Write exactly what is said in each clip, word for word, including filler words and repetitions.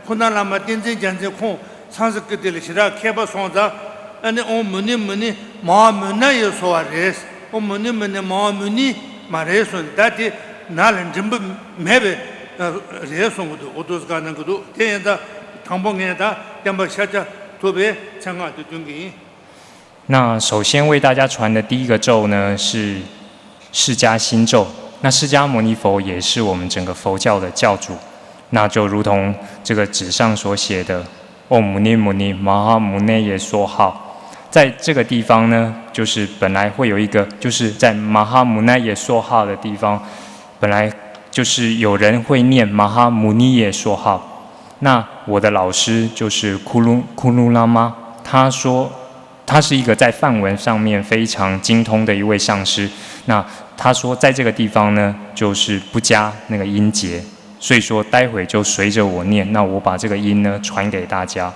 ཁུ་ན་བླ་མ་བསྟན་འཛིན་རྒྱལ་མཚན་ཁོང་སཾ་སྐྲྀ་ཏ་ལ་ཞེ་དྲག་མཁས་པ་སོང་ཙང་། ཨ་ནི་ཨོཾ་མུ་ནི་མུ་ནི་མ་ཧཱ་མུ་ན་ཡེ་སྭཱ་ཧཱ་རེད། ཨོཾ་མུ་ནི་མུ་ནི་མ་ཧཱ་མུ་ནི་མ་རེད་གསུངས་ནས། ད་དེ་ནང་ལ་འགྲེང་བུ་མེད་པའི་རེད་གསུང་གི་འདུག། འོ་དུས་ག་གནང་གི་འདུག། དེ་ཡིན་ཙང་དང་པོ་ངས་ད་བསྟན་པ་ཤཱཀྱ་ཐུབ་པའི་མཚན་སྔགས་དེ་འདོན་གི་ཡིན། 那首先为大家传的第一个咒呢是释迦心咒。那释迦牟尼佛也是我们整个佛教的教主，那就如同这个纸上所写的，Om Muni Muni Maha Muni Ye Swaha。在这个地方呢，就是本来会有一个，就是在 Maha Muni Ye Swaha 的地方，本来就是有人会念 Maha Muni Ye Swaha。那我的老师就是 Kulu Kulu Lama，他说他是一个在梵文上面非常精通的一位上师。那他说在这个地方呢，就是不加那个音节，所以说待会就随着我念，那我把这个音呢传给大家。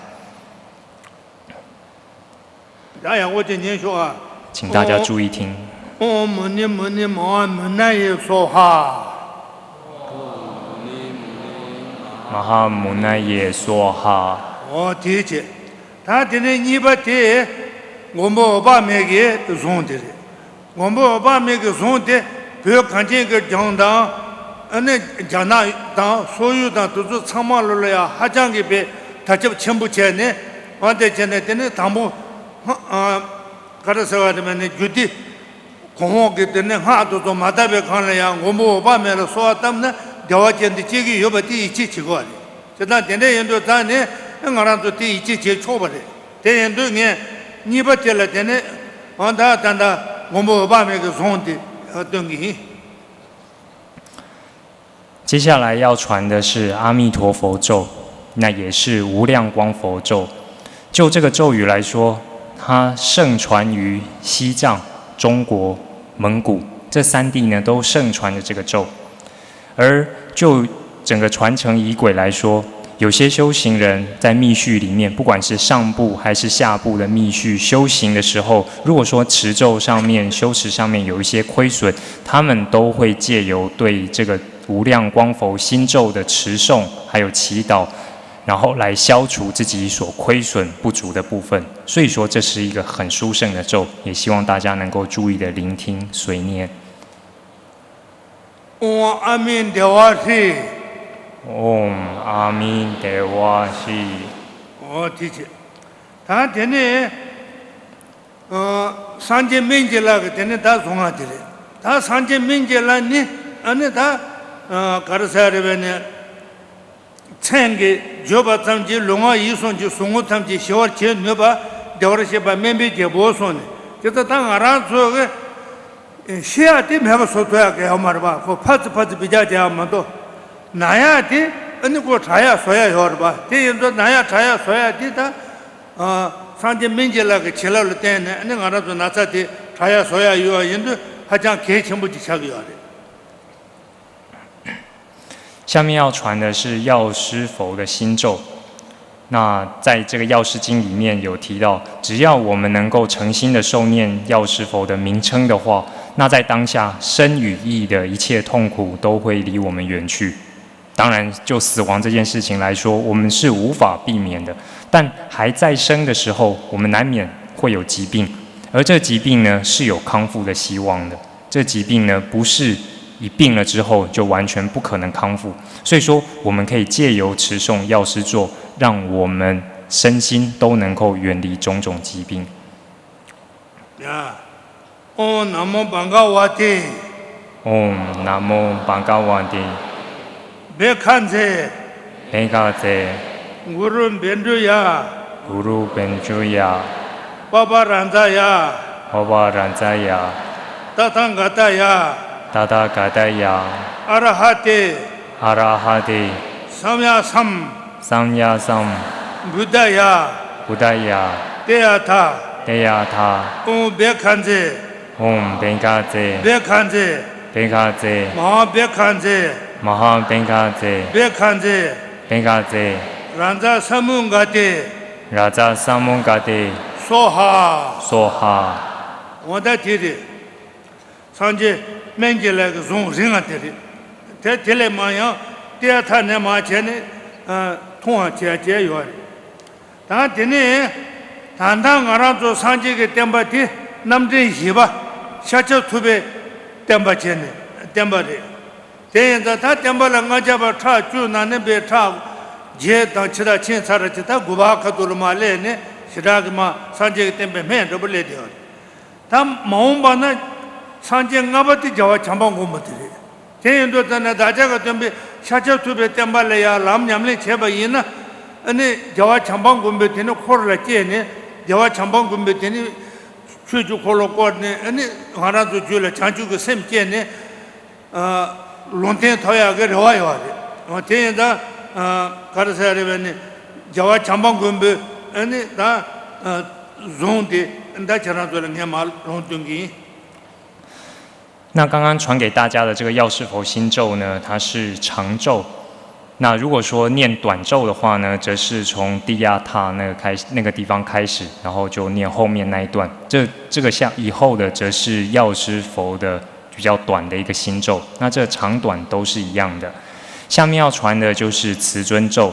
ཡང་ཡང་འོ་དེ་ཉན་ཤོག་ཨ། 请大家注意听。 ཨོཾ་མུ་ནི་མུ་ནི་མ་ཧཱ་མུ་ན་ཡེ་སྭཱ་ཧཱ། မဟာမုနယေ སྭཱ་ཧཱ། འོ་དེ་བྱས། ད་དེ་ནས་གཉིས་པ་དེ་མགོན་པོ་འོད་དཔག་མེད་ཀྱི་གཟུངས་དེ་རེད། མགོན་པོ་འོད་དཔག་མེད་ཀྱི་གཟུངས་དེ་བོད་གངས་ཅན་གྱི་ལྗོངས་དང་། ཨ་ནི་རྒྱ་ནག་དང་སོག་ཡུལ་དང་དེ་ཚོ་ཚང་མ་ལོ་ལ་ཡང་ཧ་ཅང་གི་དཔེ་དར་ཁྱབ་ཆེན་པོ་བྱས་ནས། འོ་དེ་བྱས་ནས་དེ་ནས་དང་པོ་ཧ་ཨ་ག་རེ་ཟེར་བ་དེ་མིན་ནས་རྒྱུད་སྡེ་གོང་འོག་གི་དེ་ནས་སྔགས་དེ་ཚོ་མ་དག་པའི་སྒང་ལ་ཡང་མགོན་པོ་འོད་དཔག་མེད་ལ་གསོལ་བ་བཏབ་ན་བདེ་བ་ཅན་དུ་སྐྱེ་གི་ཡོད་པ་དེ་ཡིད་ཆེས་བྱེད་དགོས་པ་རེད། དེ་དང་དེ་འདྲ་ཡིན་དུས་ཙང་ནས་ང་རང་ཚོ་དེ་ཡིད་ཆེས་བྱེད་ཆོག་པ་རེད། དེ་ཡིན་དུས་ངས་གཉིས་པ་དེ་ལ་དེ་ནས་འོ་ད་ད་ད་མགོན་པོ་འོད་དཔག་མེད་ཀྱི་གཟུངས་དེ་སྟོན་གྱི་ཡིན། 接下来要传的是阿弥陀佛咒，那也是无量光佛咒。就这个咒语来说，它盛传于西藏、中国、蒙古这三地呢，都盛传着这个咒。而就整个传承仪轨来说，有些修行人在密续里面，不管是上部还是下部的密续修行的时候，如果说持咒上面、修持上面有一些亏损，他们都会借由对这个无量光佛心咒的持诵还有祈祷，然后来消除自己所亏损不足的部分。所以说，这是一个很殊胜的咒，也希望大家能够注意的聆听、随念。 ཨོཾ་ཨ་མི་དྷེ་ཝ་ཧྲཱིཿ། 嗡阿弥陀佛。 འོ་དེ་བྱས། ད་དེ་ནས་ཨ་སངས་རྒྱས་སྨན་གྱི་བླ་གི་དེ་ནས་ད་གཟུངས་སྔགས་དེ་རེད། ད་སངས་རྒྱས་སྨན་གྱི་བླ་ནི་ཨ་ནི་ད་ཨ་ག་རེ་ཟེར་རེད་པས་ནས། མཚན་གྱི་བརྗོད་པ་ཙམ་གྱིས་ལུས་ངག་ཡིད་གསུམ་གྱི་ཟུག་རྔུ་ཐམས་ཅད་ཞི་བར་བྱེད་ནུས་པ། བདེ་བར་གཤེགས་པ་སྨན་པའི་རྒྱལ་པོ་གསུངས་ནས། དེ་ལྟར་ད་ང་རང་ཚོ་གི་ཤི་ཡག་དེ་མེད་པ་བཟོ་ཐུབ་ཡག་གི་ཡོད་མ་རེད་པ། ཁོ་ཕར་ཚུར་ཕར་ཚུར་བི་ཅག་བྱེད་ཡག་མ་གཏོགས། ན་ཡག་དེ་ཨ་ནི་ཁོ་དྲག་ཡག་བཟོ་ཡག་ཡོད་རེད་པ། དེ་ཡིན་ཙང་ན་ཡག་དྲག་ཡག་བཟོ་ཡག་དེ་ད་ཨ་སངས་རྒྱས་སྨན་གྱི་བླ་གི་བྱིན་རླབས་ལ་བརྟེན་ནས་ཨ་ནི་ང་རང་ཚོ་ན་ཚ་དེ་དྲག་ཡག་བཟོ་ཡག་ཡོད་པ་ཡིན་དུས་ཧ་ཅང་གལ་ཆེན་པོ་ཅིག་ཆགས་ཀྱི་ཡོད་རེད། 下面要传的是药师佛的心咒。那在这个药师经里面有提到，只要我们能够诚心的诵念药师佛的名称的话，那在当下身语意的一切痛苦都会离我们远去。当然，就死亡这件事情来说，我们是无法避免的，但还在生的时候，我们难免会有疾病，而这疾病呢是有康复的希望的。 这疾病呢，不是一病了之后就完全不可能康复。所以说，我们可以借由持诵药师咒，让我们身心都能够远离种种疾病。 ཡ། ཨོཾ་ན་མོ་བྷ་ག་ཝ་ཏེ། 嗡南无巴嘎瓦帝。 བྷཻ་ཥཛྱེ། 贝嘎则。 གུ་རུ་བཻ་ཌཱུརྱ། 古鲁本主呀。 པ་པ་རཱ་ཛ་ཡ། 婆巴然在呀。 ཏ་ཐཱ་ག་ཏ་ཡ། 达达嘎达呀。 ཨ་ར་ཧ་ཏེ། 阿拉哈帝。 སམ་ཡ་སམ། 桑呀桑。 བུདྡྷ་ཡ། 布达呀。 ཏདྱ་ཐཱ། 德呀他。 ཨོཾ་བྷཻ་ཥ་ཛྱེ། 嗡贝嘎则。 བྷཻ་ཥ་ཛྱེ། 贝嘎则。 མ་ཧཱ་བྷཻ་ཥ་ཛྱེ། 马哈贝嘎则。 བྷཻ་ཥ་ཛྱེ། 贝嘎则。 རཱ་ཛ་ས་མུདྒ་ཏེ། 拉扎萨蒙嘎德。 སྭཱ་ཧཱ། 梭哈。 འོ་ད་དེ་རེད། སངས་རྒྱས་སྨན་གྱི་བླ་གི་གཟུངས་རིང་ང་དེ་རེད། དེ་དེ་ལས་མ་ཡང་ཏདྱ་ཐཱ་ནས་མ་བྱས་ནས། ཨ་ མཐོང་བ་བྱས་བྱས་ཡོད་རེད། ད་དེ་ནས་ད་ལྟ་ང་རང་ཚོ་སངས་རྒྱས་ཀྱི་བསྟན་པ་དེ་རྣམ་འདྲེན་བཞི་པ་ཤཱཀྱ་ཐུབ་པའི་བསྟན་པ་བྱས་ནས་བསྟན་པ་རེད། དེ་ཡིན་ཙང་ད་བསྟན་པ་ལ་ལྔ་བརྒྱ་པ་ཕྲག་བཅུ་ན་ནིང་པའི་ཕྲག་བརྒྱད་དང་ཕྱི་ཟླ་ཕྱིན་ཚར་རེད་ཅེ་ད་དགུ་པ་ཁ་ཐུག་ལ་མར་སླེབས་ནས་ཞེ་དྲག་གི་མར་སངས་རྒྱས་ཀྱི་བསྟན་པའི་སྨད་འདྲ་པོ་སླེབས་བསྡད་ཡོད་རེད། ད་མ་འོངས་པ་ན་སངས་རྒྱས་ལྔ་པ་དེ་རྒྱལ་བ་བྱམས་པ་མགོན་པོ་དེ་རེད། དེ་ཡིན་དུས་ཙ་ནས་བདག་ཅག་གི་སྟོན་པའི་ཤཱཀྱ་ཐུབ་པའི་བསྟན་པ་ལ་ཡང་ལམ་ཉམས་ལེན་བྱས་པ་ཡིན་ན། ཨ་ནི་རྒྱལ་བ་བྱམས་པ་མགོན་པོས་དེ་ནི་འཁོར་ལ་སྐྱེས་ནས་རྒྱལ་བ་བྱམས་པ་མགོན་པོས་དེ་ནི་ཆོས་ཀྱི་འཁོར་ལོ་བསྐོར་ནས་ཨ་ནི་ང་རང་ཚོའི་རྒྱུད་ལ་བྱང་ཆུབ་ཀྱི་སེམས་སྐྱེས་ནས། ཨ། ལུང་བསྟན་ཐོབ་ཡག་གི་རེ་བ་ཡོད་རེད། འོ་དེ་ཡིན་ད། ཨ། ག་རེ་ཟེར་རེད་པས་ནི་རྒྱལ་བ་བྱམས་པ་མགོན་པོས་ཨ་ནི་ད། ཨ། བཟུང་སྟེ་ད་ཁྱེད་རང་ཚོ་ལ་ངས་མར་ལུང་སྟོན་གྱི་ཡིན། 那刚刚传给大家的这个药师佛心咒呢，它是长咒。那如果说念短咒的话呢，则是从第亚塔那个开始那个地方开始，然后就念后面那一段。这这个像以后的，则是药师佛的比较短的一个心咒。那这长短都是一样的。下面要传的就是慈尊咒，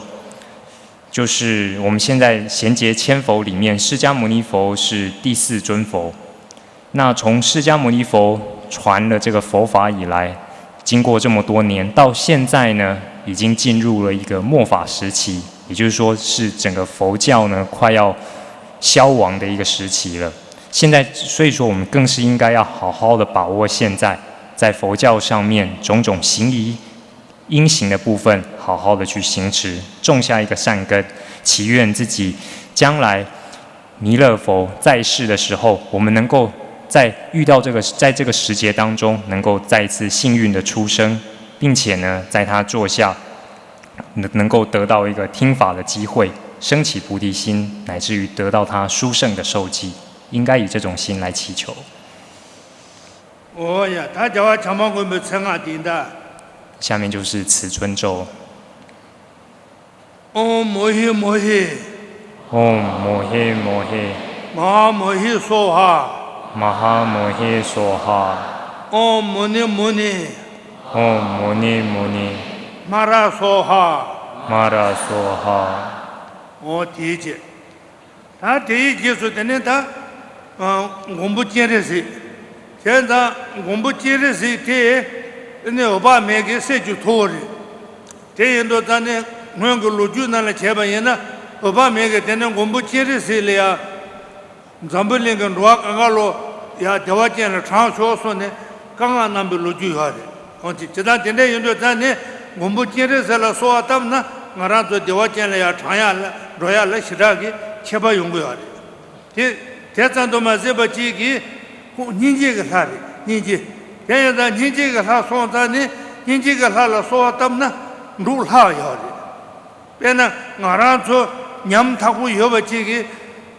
就是我们现在贤劫千佛里面，释迦牟尼佛是第四尊佛。那从释迦牟尼佛传了这个佛法以来，经过这么多年，到现在呢，已经进入了一个末法时期，也就是说是整个佛教呢快要消亡的一个时期了。现在，所以说我们更是应该要好好的把握现在，在佛教上面种种行仪、因行的部分，好好的去行持，种下一个善根，祈愿自己将来弥勒佛在世的时候，我们能够在遇到这个，在这个时节当中，能够再次幸运的出生，并且呢，在他座下能能够得到一个听法的机会，升起菩提心，乃至于得到他殊胜的受记，应该以这种心来祈求。འོ་ཡ། ད་རྒྱལ་བ་བྱམས་པ་མགོན་པོའི་མཚན་སྔགས་འདི་ཡིན་ད། 下面就是慈尊咒。 ཨོཾ་མོ་ཧི་མོ་ཧི། 嗡摩嘿摩嘿。 མ་ཧཱ་མོ་ཧི་སྭཱ་ཧཱ། 玛哈摩嘿梭哈。 ཨོཾ་མུ་ནི་མུ་ནི། 嗡摩尼摩尼。 མ་ར་སྭཱ་ཧཱ། 玛拉梭哈。 འོ་དེའི་རྗེས། ད་དེའི་རྗེས་སུ་དེ་ནས་ད། ཨ། མགོན་པོ་སྤྱན་རས་གཟིགས། བྱས་ཙང་མགོན་པོ་སྤྱན་རས་གཟིགས་དེ་ནི་འོད་དཔག་མེད་ཀྱི་སྲས་ཀྱི་ཐུ་བོ་རེད། དེ་ཡིན་དུས་ཙ་ནས་སྔོན་གྱི་ལོ་རྒྱུས་ནང་ལ་བྱས་པ་ཡིན་ན་འོད་དཔག་མེད་ཀྱིས་དེ་ནས་མགོན་པོ་སྤྱན་རས་གཟིགས་ལ་ཡང་། འཛམ་བུ་གླིང་གི་འགྲོ་བ་གང་ག་ལོ་ཡ་བདེ་བ་ཅན་ལ་དྲངས་ཤོག་གསུངས་ནས་བཀའ་མངགས་གནང་བའི་ལོ་རྒྱུས་ཡོད་རེད། འོ་དེ་ཇི་ལྟར་དེ་འདྲ་ཡིན་དུས་ཙ་ནས་མགོན་པོ་སྤྱན་རས་གཟིགས་ལ་གསོལ་བ་བཏབ་ན་ང་རང་ཚོ་བདེ་བ་ཅན་ལ་ཡ་དྲངས་ཡག་ལ་འགྲོ་ཡག་ལ་ཞེ་དྲག་གི་ཁྱད་པར་ཡོང་གི་ཡོད་རེད། དེ་དེ་ཙམ་དུ་མ་ཟད་པ་གཅིག་གིས་ཁོང་སྙིང་རྗེ་གི་ལྷ་རེད། སྙིང་རྗེ། དེ་ཡིན་ཙང་སྙིང་རྗེ་གི་ལྷ་སོང་ཙང་ནི་སྙིང་རྗེ་གི་ལྷ་ལ་གསོལ་བ་བཏབ་ན་འགྲུབ་ལྷག་ཡོད་རེད། དཔེར་ན་ང་རང་ཚོ་ཉམ་ཐག་པོ་ཡོད་པ་གཅིག་གིས་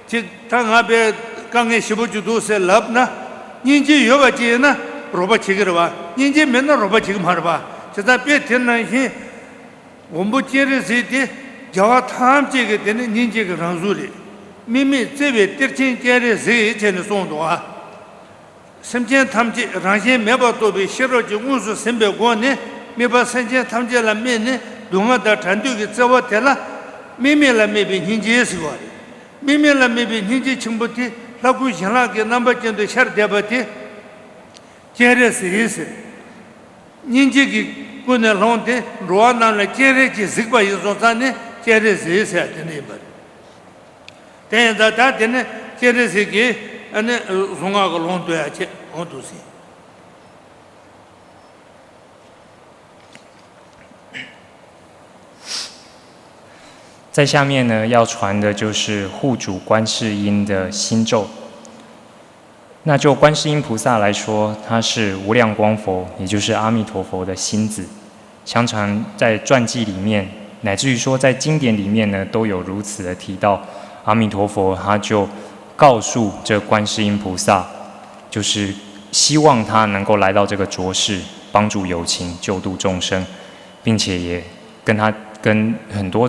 ཅིག་ད་ང་དཔེ་དཀའ་ངལ་ཞེ་པོ་ཅིག་འདུག་ཟེར་ལབ་ན། སྙིང་རྗེ་ཡོད་པ་ཅིག་ཡིན་ན་རོགས་པ་བྱེད་ཀྱི་རེད་བ། སྙིང་རྗེ་མེད་ན་རོགས་པ་བྱེད་ཀྱི་མ་རེད་བ། བྱས་ཙང་དཔེ་དེ་ནང་བཞིན་མགོན་པོ་སྤྱན་རས་གཟིགས་དེ་རྒྱལ་བ་ཐམས་ཅད་ཀྱི་དེ་ནི་སྙིང་རྗེ་གི་རང་གཟུགས་རེད། དམིགས་མེད་བརྩེ་བའི་གཏེར་ཆེན་སྤྱན་རས་གཟིགས་བྱས་ནས་གསུངས་འདུག་བ། སེམས་ཅན་ཐམས་ཅད་རང་བཞིན་མེད་པར་རྟོགས་པའི་ཤེས་རབ་ཀྱིས་དངོས་སུ་ཟིན་པའི་སྒོ་ནས་དམིགས་པ་སེམས་ཅན་ཐམས་ཅད་ལ་དམིགས་ནས་སྡུག་བསྔལ་དང་བྲལ་འདོད་ཀྱི་བརྩེ་བ་དེ་ལ་དམིགས་མེད་ལ་དམིགས་པའི་སྙིང་རྗེ་ཟེར་བ་རེད། དམིགས་མེད་ལ་དམིགས་པའི་སྙིང་རྗེ་ཆེན་པོ་དེ་ལྷ་སྐུ་བྱིན་རླབས་ཀྱི་རྣམ་པ་ཅན་དུ་ཤར་བསྡད་པ་དེ་སྤྱན་རས་གཟིགས་ཟེར། སྙིང་རྗེ་གི་ཀུན་ནས་བསླངས་ཏེ་འགྲོ་བ་རྣམས་ལ་སྤྱན་རས་ཀྱིས་གཟིགས་པ་ཡིན་སོང་ཙང་ནས་སྤྱན་རས་གཟིགས་ཟེར་དེ་འདྲ་ཡིན་པ་རེད། དེ་ཡིན་ཙང་ད་དེ་ནི་སྤྱན་རས་གཟིགས་ཀྱི་ཨ་ནི་གཟུངས་སྔགས་ཀྱི་ལུང་སྟོན་ཡ་ཆེད་འོང་འདུག་ཟིན། 在下面呢，要传的就是护主观世音的心咒。那就观世音菩萨来说，他是无量光佛，也就是阿弥陀佛的心子。常常在传记里面，乃至于说在经典里面呢，都有如此的提到。阿弥陀佛他就告诉这观世音菩萨，就是希望他能够来到这个浊世，帮助有情，救度众生，并且也跟他跟很多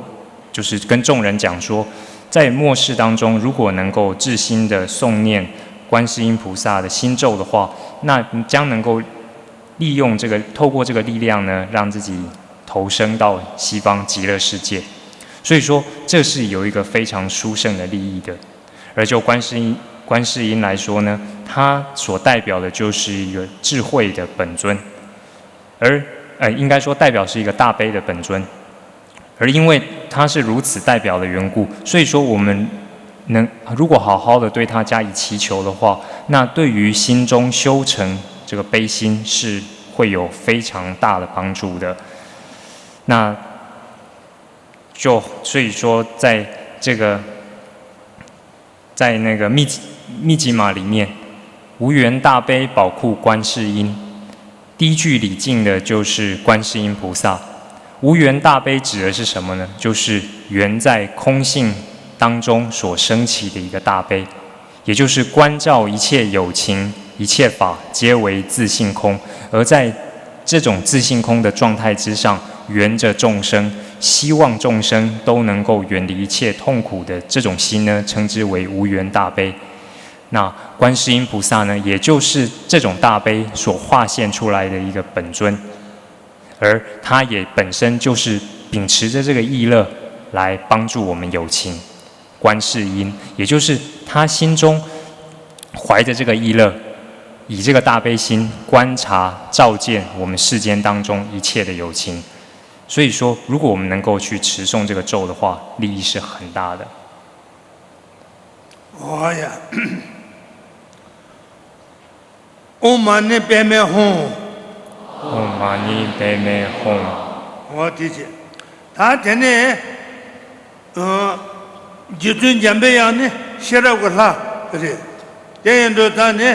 就是跟众人讲说，在末世当中，如果能够至心的诵念观世音菩萨的心咒的话，那将能够利用这个，透过这个力量呢，让自己投生到西方极乐世界。所以说，这是有一个非常殊胜的利益的。而就观世音观世音来说呢，它所代表的就是一个智慧的本尊，而呃，应该说代表是一个大悲的本尊。而因为它是如此代表的缘故，所以说我们能如果好好的对它加以祈求的话，那对于心中修成这个悲心是会有非常大的帮助的。那就所以说，在这个在那个密密集玛里面，无缘大悲宝库观世音，第一句礼敬的就是观世音菩萨。无缘大悲指的是什么呢？就是缘在空性当中所升起的一个大悲，也就是观照一切有情、一切法皆为自性空，而在这种自性空的状态之上，缘着众生，希望众生都能够远离一切痛苦的这种心呢，称之为无缘大悲。那观世音菩萨呢，也就是这种大悲所化现出来的一个本尊，而他也本身就是秉持着这个意乐来帮助我们有情。观世音，也就是他心中怀着这个意乐，以这个大悲心观察照见我们世间当中一切的有情。所以说，如果我们能够去持诵这个咒的话，利益是很大的。 ཨོ་ཡ། ཨོཾ་མ་ཎི་པདྨེ་ཧཱུྃ། ཨོཾ་མ་ཎི་པདྨེ་ཧཱུྃ། ཨོ་དེ་བྱས། ད་དེ་ནས་ཨ་རྗེ་བཙུན་འཇམ་པའི་དབྱངས་ནི་ཤེས་རབ་ཀྱི་ལྷ་རེད། དེ་ཡིན་དུས་ད་ནི་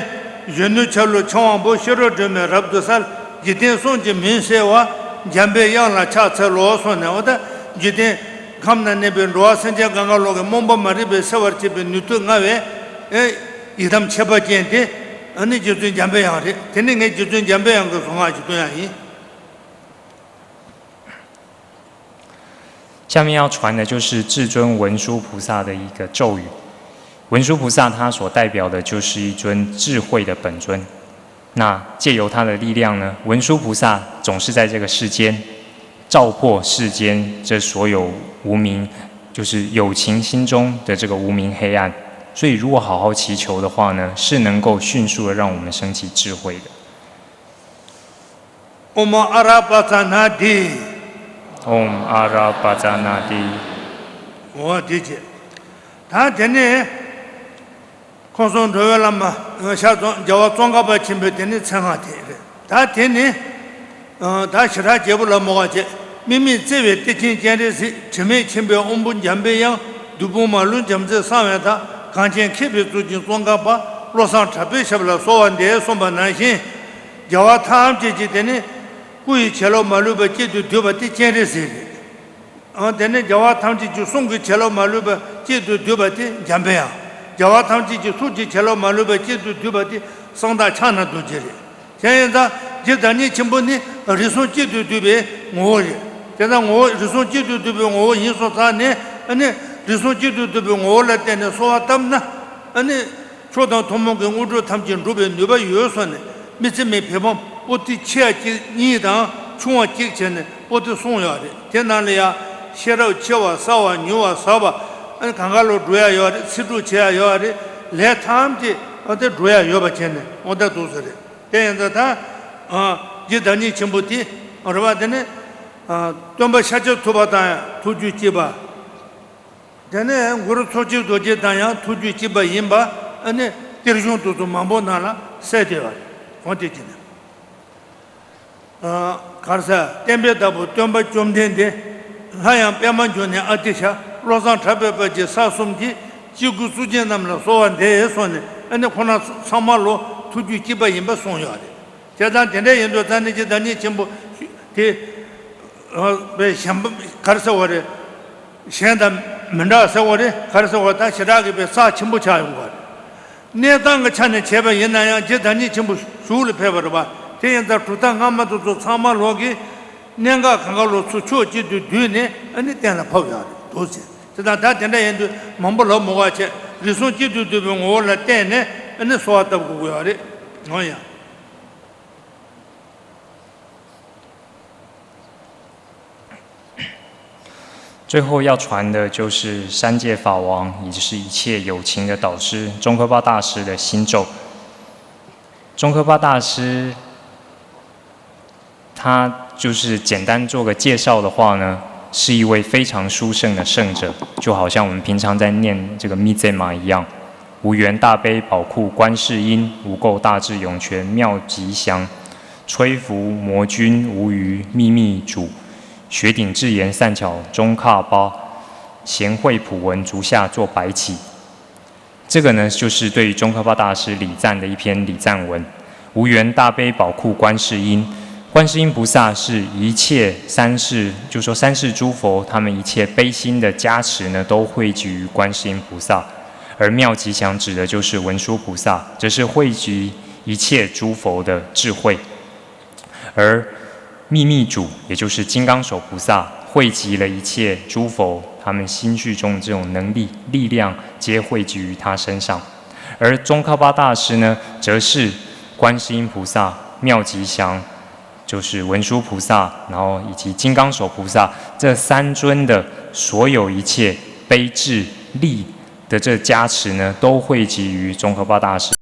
གཞོན་ནུ་ཆ་ལུགས་ཕྱིར་དབང་པོ་ཤེས་རབ་སྒྲོན་མེ་རབ་ཏུ་གསལ། འཇིག་རྟེན་གསུམ་གྱི་མུན་སེལ་བ། འཇམ་པའི་དབྱངས་ལ་ཕྱག་འཚལ་ལོ་གསུངས་ནས། འོ་ད་འཇིག་རྟེན་ཁམས་ན་གནས་པའི་འགྲོ་བ་སེམས་ཅན་གང་ག་ལོག་གི་རྨོངས་པ་མ་རིག་པས་སེལ་བར་བྱེད་པའི་ནུས་མཐུ་མངའ་བའི་ཨེ་ཡི་དམ་ཁྱད་པར་ཅན་དེ་ཨ་ནི་རྗེ་བཙུན་འཇམ་པའི་དབྱངས་རེད། དེ་ནི་ངས་རྗེ་བཙུན་འཇམ་པའི་དབྱངས་ཀྱི་གཟུངས་སྔགས་ཤིག་འདོན་ཡག་ཡིན། 下面要传的就是至尊文殊菩萨的一个咒语。文殊菩萨他所代表的就是一尊智慧的本尊。那借由他的力量呢，文殊菩萨总是在这个世间照破世间这所有无明，就是有情心中的这个无明黑暗。所以如果好好祈求的话呢，是能够迅速的让我们升起智慧的。 ཨོཾ་ཨ་ར་པ་ཙ་ན་དྷཱིཿ། ཨོཾ་ཨ་ར་པ་ཙ་ན་དྷཱིཿ། འོ་དེ་བྱས། ད་དེ་ནས་ཁམས་གསུམ་འགྲོ་བའི་བླ་མ་ཤར་རྫོང་རྒྱལ་བ་ཙོང་ཁ་པ་ཆེན་པོའི་དེ་ནས་མཚན་སྔགས་དེ་རེད། ད་དེ་ནི་ད་ཞེ་དྲག་རྒྱས་པོ་ལ་མོ་བ་བྱས། དམིགས་མེད་བརྩེ་བའི་གཏེར་ཆེན་སྤྱན་རས་གཟིགས། དྲི་མེད་མཁྱེན་པའི་དབང་པོ་འཇམ་པའི་དབྱངས། བདུད་དཔུང་མ་ལུས་རྒྱལ་མཚན་གསང་བའི་བདག། གངས་ཅན་མཁས་པའི་གཙུག་རྒྱན་ཙོང་ཁ་པ། བློ་བཟང་གྲགས་པའི་ཞབས་ལ་གསོལ་བ་འདེབས་གསུངས་པ་ནང་བཞིན། རྒྱལ་བ་ཐམས་ཅད་ཀྱི་དེ་ནི་སྐུ་ཡི་བྱིན་རླབས་མ་ལུས་པ་གཅིག་ཏུ་བསྡུས་པ་དེ་སྤྱན་རས་གཟིགས་རེད། ཨང་། དེ་ནི་རྒྱལ་བ་ཐམས་ཅད་ཀྱི་གསུང་གི་བྱིན་རླབས་མ་ལུས་པ་གཅིག་ཏུ་བསྡུས་པ་དེ་འཇམ་པའི་དབྱངས། རྒྱལ་བ་ཐམས་ཅད་ཀྱི་ཐུགས་ཀྱི་བྱིན་རླབས་མ་ལུས་པ་གཅིག་ཏུ་བསྡུས་པ་དེ་གསང་བདག་ཕྱག་ན་རྡོ་རྗེ་རེད། དེ་ཡིན་ཙང་རྗེ་བདག་ཉིད་ཆེན་པོ་ནི་རིགས་གསུམ་གཅིག་ཏུ་བསྡུས་པའི་ངོ་བོ་རེད། དེ་ཙང་ངོ་བོ་རིགས་གསུམ་གཅིག་ཏུ་བསྡུས་པའི་ངོ་བོ་ཡིན་སོང་ཙང་ནས། ཨ་ནི་རིགས་གསུམ་གཅིག་ཏུ་བསྡུས་པའི་ངོ་བོ་ལ་བརྟེན་ནས་གསོལ་བ་བཏབ་ན། ཨ་ནི་མཆོག་དང་ཐུན་མོང་གི་དངོས་གྲུབ་ཐམས་ཅད་འགྲུབ་པའི་ནུས་པ་ཡོད་གསུངས་ནས། དམིགས་བརྩེ་མའི་བེམ་པོ་ཏི་ཆེ་བ་གཅིག་གཉིས་དང་ཆུང་བ་གཅིག་བྱས་ནས་པོ་ཏི་གསུངས་ཡོད་རེད། དེ་ནང་ལ་ཡང་ཤེས་རབ་ཆེ་བ་གསར་བ་ཉུང་བ་ཟབ་པ། ཨ་ནི་གང་ག་ལོ་འགྲོ་ཡ་ཡོད་རེད། ཚིག་འབྲུ་ཆེ་ཡ་ཡོད་རེད། ལས་ཐམས་ཅད་ཨ་དེ་འགྲོ་ཡ་ཡོད་པ་བྱས་ནས་འོ་ད་འདུག་ས་རེད། དེ་ཡིན་ཙང་ད་ཨ་རྗེ་བདག་ཉིད་ཆེན་པོ་དེ་རེད་བ། དེ་ནི་ཨ་སྟོན་པ་ཤཱཀྱ་ཐུབ་པ་དང་ཡང་ཐུགས་རྒྱུད་གཅིག་པ། དེ་ནས་གུ་རུ་མཚོ་སྐྱེས་རྡོ་རྗེ་དང་ཡང་ཐུགས་རྒྱུད་གཅིག་པ་ཡིན་པ་ཨ་ནི་གཏེར་གཞུང་དེ་ཚོ་མང་པོ་ནང་ལ་གསལ་བསྡད་པ་རེད། འོ་དེ་བྱས་ནས་ཨ་ག་རེ་ཟེར། བསྟན་པའི་བདག་པོ་སྟོན་པ་བཅོམ་ལྡན་འདས། སླར་ཡང་པདྨ་འབྱུང་གནས་ཨ་ཏི་ཤ། བློ་བཟང་གྲགས་པའི་དཔལ་གྱི་ས་གསུམ་གྱི་སྐྱེ་དགུའི་གཙུག་རྒྱན་རྣམས་ལ་གསོལ་བ་འདེབས་གསུངས་ནས། ཨ་ནི་ཁོ་རང་ཚང་མ་ལོ་ཐུགས་རྒྱུད་གཅིག་པ་ཡིན་པ་གསུངས་ཡོད་རེད། བྱས་ཙང་དེ་འདྲ་ཡིན་དུས་ད་ནི་རྗེ་བདག་ཉིད་ཆེན་པོ་དེ་ཨ་པའི་གཞན་པ་ག་རེ་ཟེར་བ་རེད། གཞན་དང་མི་འདྲ་ཟེར་བ་རེད། ག་རེ་ཟེར་བ་ད་ཞེ་དྲག་གི་པའི་རྩ་ཆེན་པོ་ཆགས་ཡོང་གི་རེད། གནས་སྟངས་ཀྱི་ཆ་ནས་བྱས་པ་ཡིན་ན་ཡང་རྗེ་བདག་ཉིད་ཆེན་པོ་གཞུག་ལ་ཕེབས་པ་རེད་བ། དེ་ཡིན་ཙང་གྲུབ་མཐའ་སྔ་མ་དེ་ཚོ་ཚང་མ་ལོག་གི་གནད་འགག་གང་ག་ལོ་ཚུར་ཕྱོགས་གཅིག་ཏུ་བསྡུས་ནས་ཨ་ནི་གཏན་ལ་ཕབ་ཡོད་རེད་འདུག་ཟེར། དེ་དང་ད་དེ་འདྲ་ཡིན་དུས་མང་པོ་ལབ་མི་དགོས་པ་བྱས། རིགས་གསུམ་གཅིག་ཏུ་བསྡུས་པའི་ངོ་བོ་ལ་བརྟེན་ནས་ཨ་ནི་གསོལ་བ་བཏབ་དགོས་ཀྱི་ཡོད་རེད། འོ་ཡ། 最后要传的就是三界法王，也就是一切有情的导师，宗喀巴大师的心咒。宗喀巴大师，他就是简单做个介绍的话呢，是一位非常殊胜的圣者，就好像我们平常在念这个 Mitzvah 一样，无缘大悲宝库观世音，无垢大智涌泉妙吉祥，吹拂魔君无余秘密主，雪顶智严善巧宗喀巴，贤慧普文足下作百起。这个呢，就是对于宗喀巴大师礼赞的一篇礼赞文。无缘大悲宝库观世音，观世音菩萨是一切三世，就说三世诸佛，他们一切悲心的加持呢，都汇集于观世音菩萨。而妙吉祥指的就是文殊菩萨，则是汇集一切诸佛的智慧。而秘密主，也就是金刚手菩萨，汇集了一切诸佛他们心绪中这种能力、力量，皆汇集于他身上。而宗喀巴大师呢，则是观世音菩萨、妙吉祥，就是文殊菩萨，然后以及金刚手菩萨这三尊的所有一切悲智力的这加持呢，都汇集于宗喀巴大师。